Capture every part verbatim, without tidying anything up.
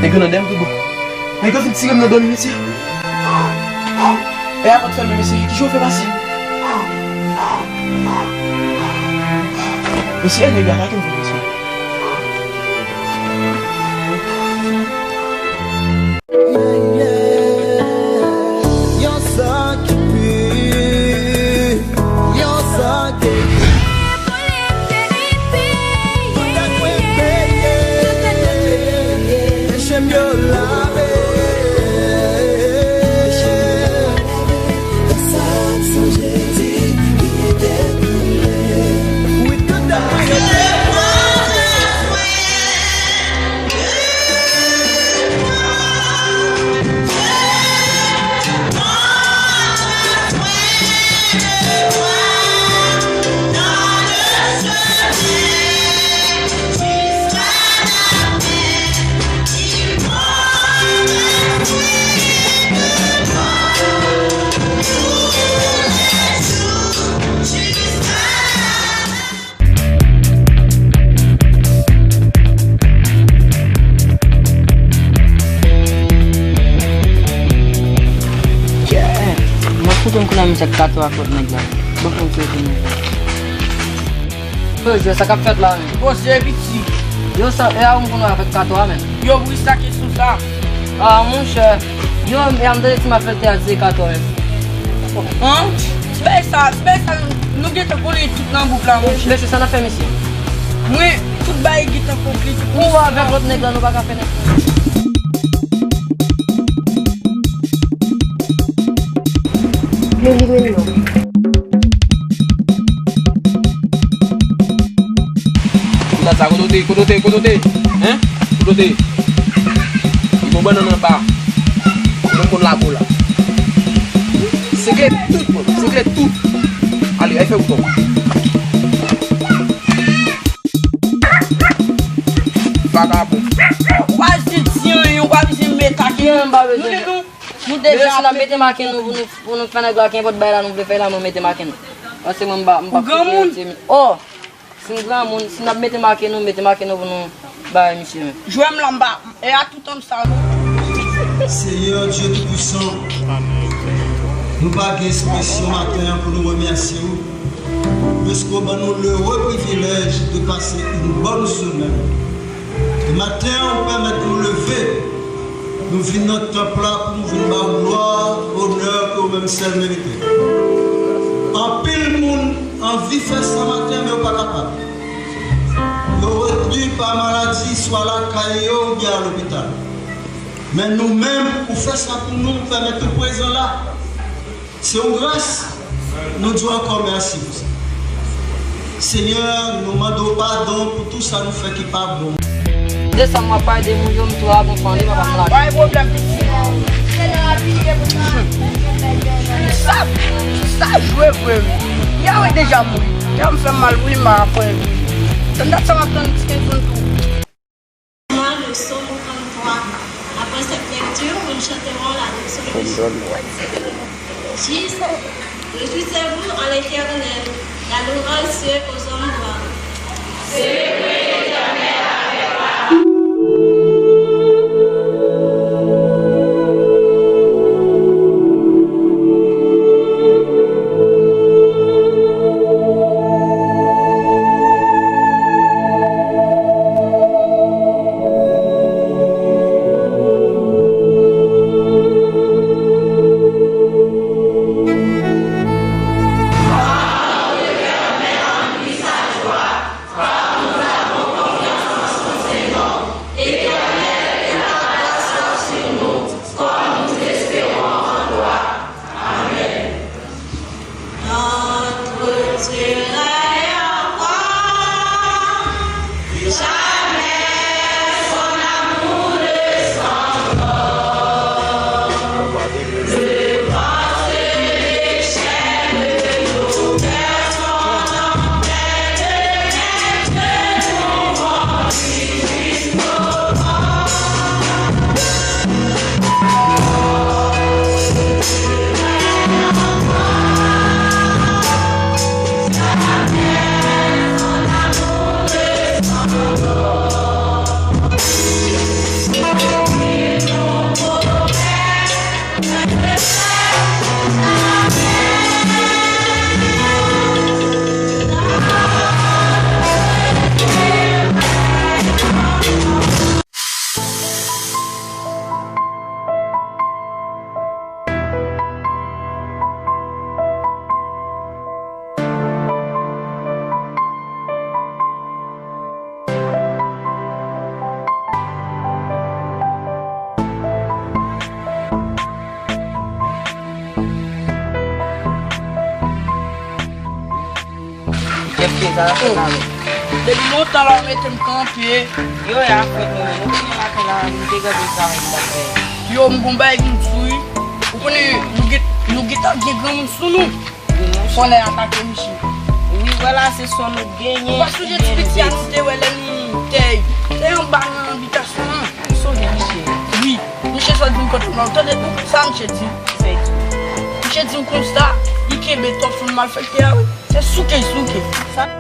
Nèg yo nan dèyè m tou bon. Nèg yo fin tire m nan do m, mesye. E a pa t fè l, mesye. Ki jan w fè pase? Mesye, e nèg yo atake m, mesye. Yon san ki pi, yon san ki pi. Pou letenite, yeah, yeah, yeah. Tout letenite, yeah. Peche m yo lave. Peche m yo lave. Sa k san Jezi ki te koule. Wi, tout dèt mwen yo te. Yeah! M ap fout yon kou nan misye ak kato ak lòt nèg la. Bon, fò m sou tounen. Yo, jwè, sa k ap fèt la menm? Poze piti. Yo, sa, e a ou m konn wè avèk kato a menm? Yo, pou ki sa kesyon sa? Ah, monchè. Yo, e a m tande ti m ap fè l te a di kato a menm. An? Ti bagay sa, ti bagay sa, nou, nou gentan konnen tout nan gwoup la, monchè. Mesye, sa n ap fè, mesye? Mwen, tout bagay gentan konkli, tout. Ou avèk lòt nèg la, nou pa ka fè nèg. Yo, li menm non. Kote sa, kote w te, kote w te, kote w te? Hein? Kote w te? Li gon bannann anba. Ou menm konn lago la. Segle tout, bro. Segle tout. Ale, al fè bouton. Vagabon. Ou pa bezwen di anyen, ou pa bezwen met ak nou. Nou, nou, nou deja ap mete make nou pou nou, pou nou fè nèg la, kenpòt bagay la nou vle fè la, nou mete make nou. Paske mwen m pa, m pa. Ou granmoun. Oh! Si n granmoun, si n ap mete make nou, mete make nou pou nou bay misye menm. Jwè m la m pa, e a toutan m sa non. Senyè Dye Toupisan, nou pa gen ekspresyon maten an pou nou remèsye w, dèske w ban nou lere privilèj de pase yon bòn semèn. E maten an, ou pèmèt nou leve, nou vin nan tanp la pou nou vin ba w glwa, onè ke ou menm sèl merite. Anpil moun anvi fè sa maten, men yo pa kapab. Yo retni pa maladi, swa lakay yo oubyen a lopital. Men nou menm, ou fè sa pou nou, ou pèmèt nou prezan la. Se yon gras. Nou di w ankò mèsi pou sa. Senyè, nou mande w padon pou tou sa nou fè ki pa bon. De sa m ap pale de moun yo, m tou a gon fanmi, papa m lage. Pa gen pwoblèm, piti. Sa, sa jwe vre, wi. Yawè deja mouri. Kè m fè m mal, wi, m pa kwè, wi. Tann dat sa m ap tann ti Kenson tou. Le psaume trente-trois. Après cette lecture, nous chanterons la doxologie. Réjouissez-vous en l'Éternel, la louange aux hommes droits. Depi lontan la w mete m kanpe. Yo, e afrèt mwen menm. Ou konnen maten la, m te gade travay m t ap fè. Yo, m gon bagay pou m di w wi. Ou konnen nou gen, nou gentan gen granmoun sou nou. Wi, monchè. Fò nèg atake misye. Wi, vwala, se sa nou genyen. Ou pa sonje ti piti a nou te wè lè li te, te anba nan bitasyon an? M sonje misye. Wi, misye sot vin kote m la. Tande, ou, sa misye di m? Misye di m konsa, li kenbe Topson malfektè a, wi. Se souke, souke. Sa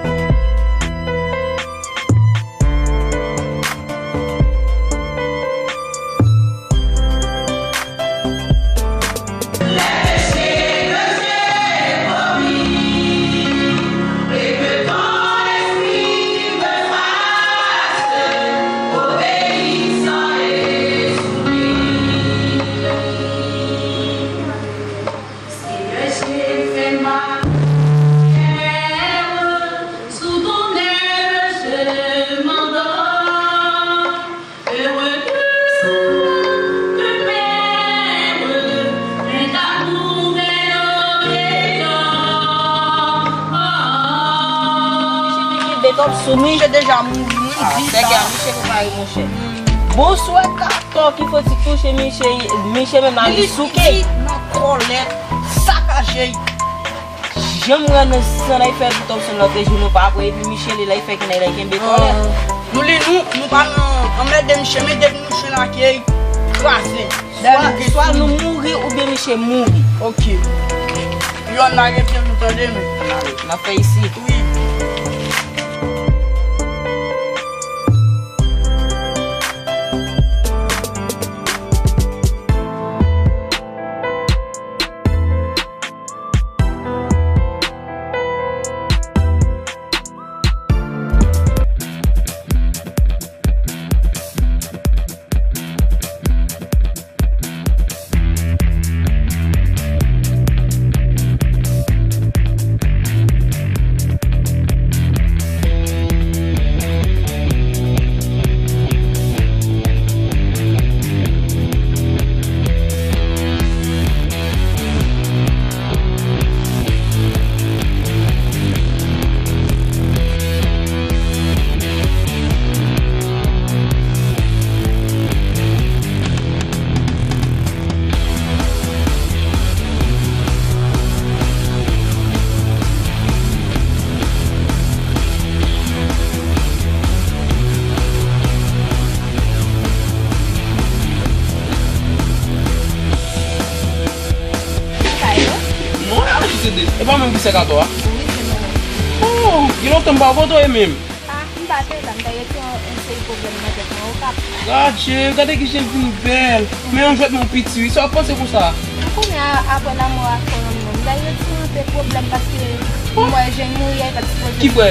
Misye deja mouri, mwen di sa. Misye prepare, monchè. Bonswè, Kato ki foti touche misye, misye menm la li souke. Li nan kòlèt, sakaje. Jan m wè nan san la, li fè Topson nan te jou nou pa pre, epi misye li la, li fè ki nan li la, li kenbe kòlèt. Nou li nou, nou pa nan anmède misye, men depi nou jwenn ak li, kraze. Swa, swa nou mouri oubyen misye mouri. Ok. Yo, n lage pye nou, tande, men. N ap fè isit. Wi. Mwen a jis ede. E pa mwen ki sèk atò a? Wi, se mwen menm. Oh, gen lontan m pa wè w kote w ye menm. Ah, m pa te la, m ta rete yon, yon seri pwoblèm nan tèt mwen, Okap. Gade, gade ki jan l vin bèl. Men yon jwèt, mon piti, wi. Sa w ap panse konsa? Ou konnen a, apre lanmò a frè m nan, m ta rete yon pwoblèm paske m wè jèn mouri a, li pa t sipoze mouri konsa. Ki frè?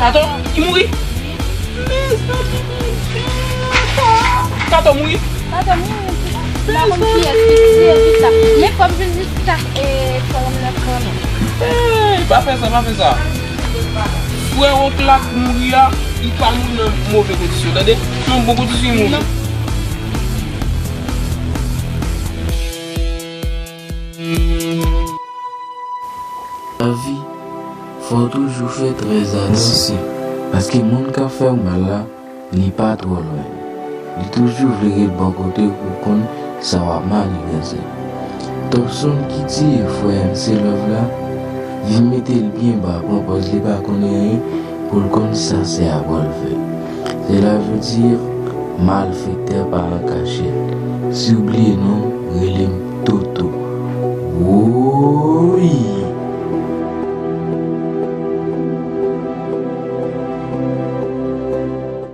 Kato? Ki mouri? Mezanmi, Bondye, Kato! Kato mouri? Kato mouri, m pa konn kiyès ki tiye, kisa. Men fò m vin jis tak, e, frè m nan kanmenm. Ey, pa fè sa, pa fè sa. Frè w la k mouri a, li pa mouri nan move kondisyon, tande? Nan bon kondisyon li mouri. Lavi, fò w toujou fè trè atansyon, paske moun k ap fè w mal la, li pa twò lwen. Li toujou vle ret bò kote w pou konn sa w ap maniganze. Topson ki tiye frè M C Love la, vin mete l byen ba, pran pòz li pa konnen anyen pou l konn sa sè a pral fè. Cela veut dire, malfektè pa an kachèt. Si w bliye non,